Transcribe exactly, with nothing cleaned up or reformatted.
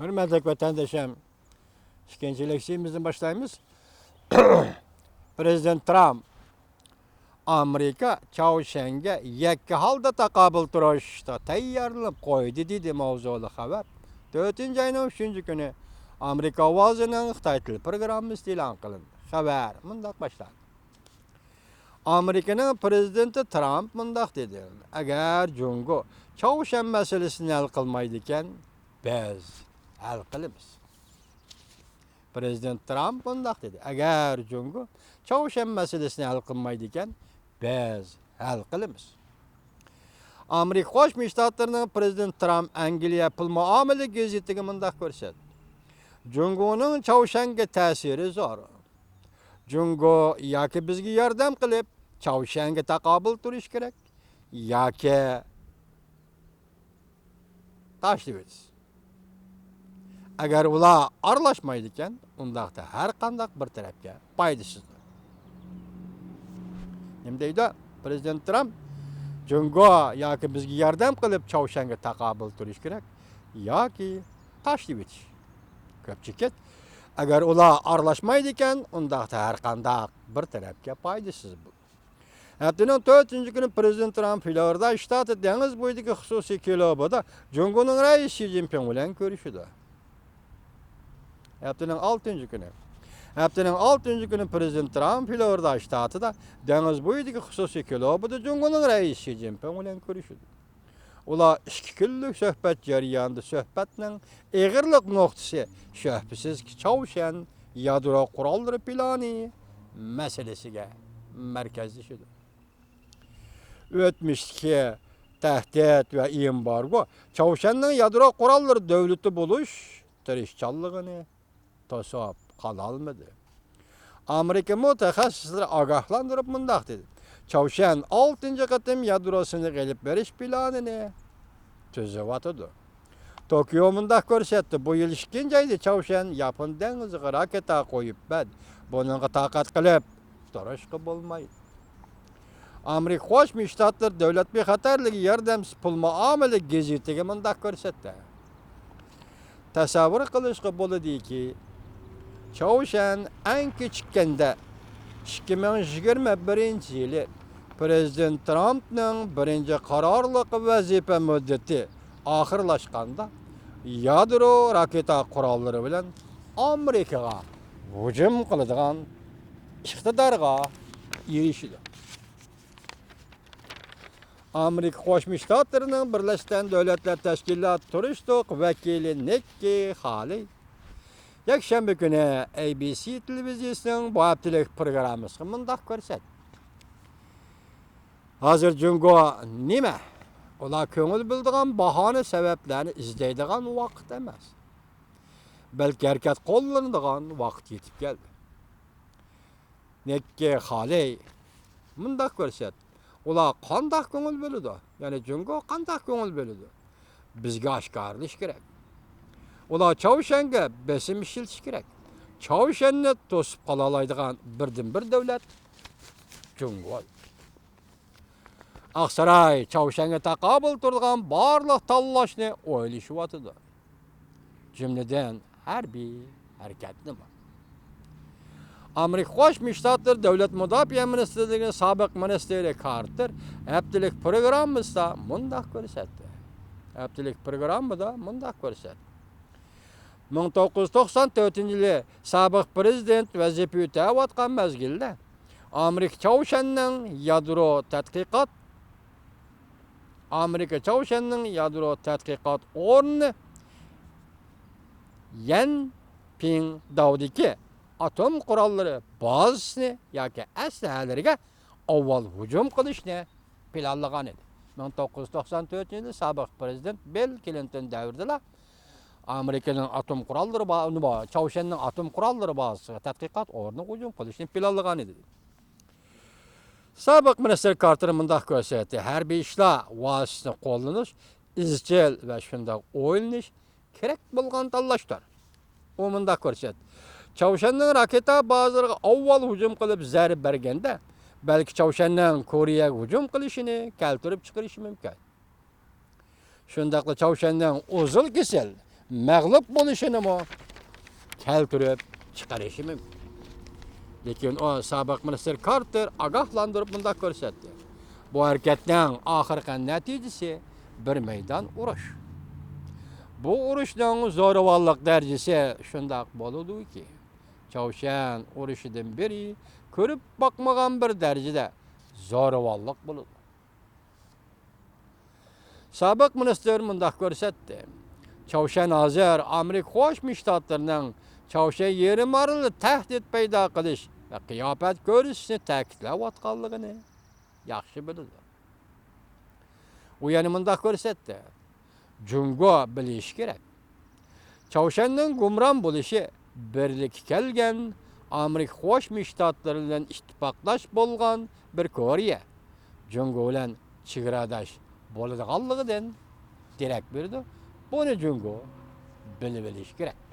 ھۆرمەتلىك ۋەتەندىشىم، ئىككىنچى لېكسىيىمىزنى باشلايمىز. پىرېزىدېنت ترامپ ئامېرىكا چاۋشيەنگە يەككە ھالدا تاقابىل تۇرۇشقا تەييارلىنىپ قويدى، دېدى ماۋزۇلۇق خەۋەر. تۆتىنچى ئاينىڭ ئۈچىنچى كۈنى ئامېرىكا ئاۋازىنىڭ خىتاي تىل پروگراممىسىدا ئېلان قىلىندى. خەۋەر مۇنداق باشلاندى. ئامېرىكىنىڭ پىرېزىدېنتى ترامپ مۇنداق دېدى: «ئەگەر جۇڭگو چاۋشيەن مەسىلىسىنى ھەل قىلمايدىكەن، بىز ھەل قىلىمىز.» پىرېزىدېنت ترامپ مۇنداق دېدى: «ئەگەر جۇڭگو چاۋشيەن مەسىلىسىنى ھەل قىلمايدىكەن، بىز ھەل قىلىمىز.» ئامېرىكا قوشما شتاتلىرىنىڭ پىرېزىدېنتى ترامپ ئەنگلىيە پۇل مۇئامىلە گېزىتىگە مۇنداق كۆرسەتتى: «جۇڭگونىڭ چاۋشيەنگە تەسىرى زور. جۇڭگو ياكى بىزگە ياردەم قىلىپ، چاۋشيەنگە تاقابىل تۇرۇش كېرەك، ياكى تاشلىۋېتىش. ئەگەر ئۇلار ئارىلاشمايدىكەن، ئۇنداقتا ھەر قانداق بىر تەرەپكە پايدىسىزدۇر.» نېمە دەيدۇ پىرېزىدېنت ترامپ؟ «جۇڭگو ياكى بىزگە ياردەم قىلىپ، چاۋشيەنگە تاقابىل تۇرۇش كېرەك، ياكى تاشلىۋېتىش.» كۆپچىكىت، ئەگەر ئۇلار ئارىلاشمايدىكەن، ئۇنداقتا ھەر قانداق بىر تەرەپكە پايدىسىز بۇ. ھەپتىنىڭ تۆتىنچى كۈنى پىرېزىدېنت ترامپ فلورىدا شتاتى دېڭىز بويىدىكى خۇسۇسىي كلۇبىدا جۇڭگونىڭ رەئىسى شى جىنپىڭ بىلەن كۆرۈشىدۇ. ھەپتىنىڭ ئالتىنچى كۈنى، ھەپتىنىڭ ئالتىنچى كۈنى پىرېزىدېنت ترامپ فلورىدا شتاتىدا دېڭىز بويىدىكى خۇسۇسىي كلۇبىدا جۇڭگونىڭ رەئىسى شى جىنپىڭ بىلەن كۆرۈشىدۇ. ئۇلار ئىككى كۈنلۈك سۆھبەت جەريانىدا سۆھبەتنىڭ ئېغىرلىق نۇقتىسى، شۈبھىسىزكى، چاۋشيەن يادرو قوراللىرى پىلانى مەسىلىسىگە مەركەزلىشىدۇ. ئۆتمۈشتىكى تەھدىت ۋە ئېمبارگو چاۋشيەننىڭ يادرو قوراللىرى دۆلىتى بولۇش تىرىشچانلىقىنى توسۇپ قالالمىدى. ئامېرىكا مۇتەخەسسىسلىرى ئاگاھلاندۇرۇپ مۇنداق دېدى: «چاۋشيەن ئالتىنچى قېتىم يادرو سىنىقى ئېلىپ بېرىش پىلانىنى تۈزۈۋاتىدۇ.» توكيو مۇنداق كۆرسەتتى: «بۇ يىل ئىككىنچى ئايدا چاۋشيەن ياپون دېڭىزىغا راكېتا قويۇپ بەردى. بۇنىڭغا تاقەت قىلىپ تۇرۇشقا بولمايدۇ.» ئامېرىكا قوشما شتاتلىرى دۆلەت بىخەتەرلىكى ياردەمچىسى پۇل مۇئامىلە گېزىتىگە مۇنداق كۆرسەتتى: «تەسەۋۋۇر قىلىشقا بولىدۇكى، چاۋشيەن ئەڭ كېچىككەندە ئىككى مىڭ يىگىرمە بىرىنچى يىلى پىرېزىدېنت ترامپنىڭ بىرىنچى قارارلىق ۋەزىپە مۇددىتى ئاخىرلاشقاندا، يادرو راكېتا قوراللىرى بىلەن ئامېرىكىغا ھۇجۇم قىلىدىغان ئىقتىدارغا ئېرىشىدۇ.» ئامېرىكا قوشما شتاتلىرىنىڭ بىرلەشكەن دۆلەتلەر تەشكىلاتى تۇرۇشلۇق ۋەكىلى نىككى خالېي يەكشەنبە كۈنى ئەي بى سى تېلېۋىزىيىسىنىڭ بۇ ھەپتىلىك پروگراممىسىغا مۇنداق كۆرسەتتى: «ھازىر جۇڭگو نېمە؟ ئۇلار كۆڭۈل بۆلىدىغان باھانە سەۋەبلەرنى ئىزدەيدىغان ۋاقىت ئەمەس، بەلكى ھەرىكەت قوللىنىدىغان ۋاقىت يېتىپ كەلدى.» نىككى خالېي مۇنداق كۆرسەتتى: «ئۇلار قانداق كۆڭۈل بۆلىدۇ؟ يەنى جۇڭگو قانداق كۆڭۈل بۆلىدۇ؟ بىزگە ئاشكارىلىشى كېرەك. ئۇلار چاۋشيەنگە بېسىم ئىشلىتىشى كېرەك. چاۋشيەننى توسۇپ قالالايدىغان بىردىنبىر دۆلەت جۇڭگو.» ئاقساراي چاۋشيەنگە تاقابىل تۇرىدىغان بارلىق تاللاشنى ئويلىشىۋاتىدۇ، جۈملىدىن ھەربىي ھەرىكەتنىمۇ. ئامېرىكا قوشما شتاتلىرى دۆلەت مۇداپىئە مىنىستىرلىكىنىڭ سابىق مىنىستىرى كارتېر ھەپتىلىك پروگراممىسىدا مۇنداق كۆرسەتتى. ھەپتىلىك پروگراممىدا مۇنداق كۆرسەتتى: مىڭ توققۇز يۈز توقسان تۆتىنچى يىلى سابىق پىرېزىدېنت ۋەزىپە ئۆتەۋاتقان مەزگىلدە، ئامېرىكا چاۋشيەننىڭ يادرو تەتقىقات، ئامېرىكا چاۋشيەننىڭ يادرو تەتقىقات ئورنى يەنپىڭداۋدىكى ئاتوم قوراللىرى بازىسىنى ياكى ئەسلىھەلىرىگە ئاۋۋال ھۇجۇم قىلىشنى پىلانلىغان ئىدى. مىڭ توققۇز يۈز توقسان تۆتىنچى يىلى سابىق پىرېزىدېنت بىل كلىنتون دەۋرىدىلا ئامېرىكىنىڭ ئاتوم قوراللىرى با-، نېمە، چاۋشيەننىڭ ئاتوم قوراللىرى بازىسىغا تەتقىقات ئورنىغا ھۇجۇم قىلىشنى پىلانلىغان ئىدى. سابىق مىنىستىر كارتېر مۇنداق كۆرسەتتى: «ھەربىي ئىشلار ۋاسىتىسىنى قوللىنىش ئىزچىل ۋە شۇنداق ئويلىنىش كېرەك بولغان تاللاشتۇر.» ئۇ مۇنداق كۆرسەتتى: «چاۋشيەننىڭ راكېتا بازىلىرىغا ئاۋۋال ھۇجۇم قىلىپ زەربە بەرگەندە، بەلكى چاۋشيەننىڭ كورېيەگە ھۇجۇم قىلىشىنى كەلتۈرۈپ چىقىرىشى مۇمكىن. شۇنداقلا چاۋشيەننىڭ ئۇزۇل كېسىل مەغلۇپ بولۇشىنىمۇ كەلتۈرۈپ چىقىرىشى مۇمكىن. لېكىن ئۇ سابىق مىنىستىر كارتېر ئاگاھلاندۇرۇپ مۇنداق كۆرسەتتى: بۇ ھەرىكەتنىڭ ئاخىرقى نەتىجىسى بىر مەيدان ئۇرۇش. بۇ ئۇرۇشنىڭ زورىۋانلىق دەرىجىسى شۇنداق بولىدۇكى، چاۋشيەن ئۇرۇشىدىن بېرى كۆرۈپ باقمىغان بىر دەرىجىدە زورىۋانلىق بولىدۇ. سابىق مىنىستىر مۇنداق كۆرسەتتى: چاۋشيەن ھازىر ئامېرىكا قوشما شتاتلىرىنىڭ چاۋشيەن يېرىم ئارىلىدا تەھدىت پەيدا قىلىش ۋە قىياپەت كۆرسىتىشنى تەكىتلەۋاتقانلىقىنى ياخشى بىلىدۇ. ئۇ يەنە مۇنداق كۆرسەتتى: جۇڭگو بىلىشى كېرەك، چاۋشيەننىڭ گۇمران بولۇشى بىرلىككە كەلگەن ئامېرىكا قوشما شتاتلىرى بىلەن ئىتتىپاقداش بولغان بىر كورېيە جۇڭگو بىلەن چېگراداش بولىدىغانلىقىدىن دېرەك بېرىدۇ. بۇنى جۇڭگو بىلىۋېلىشى كېرەك.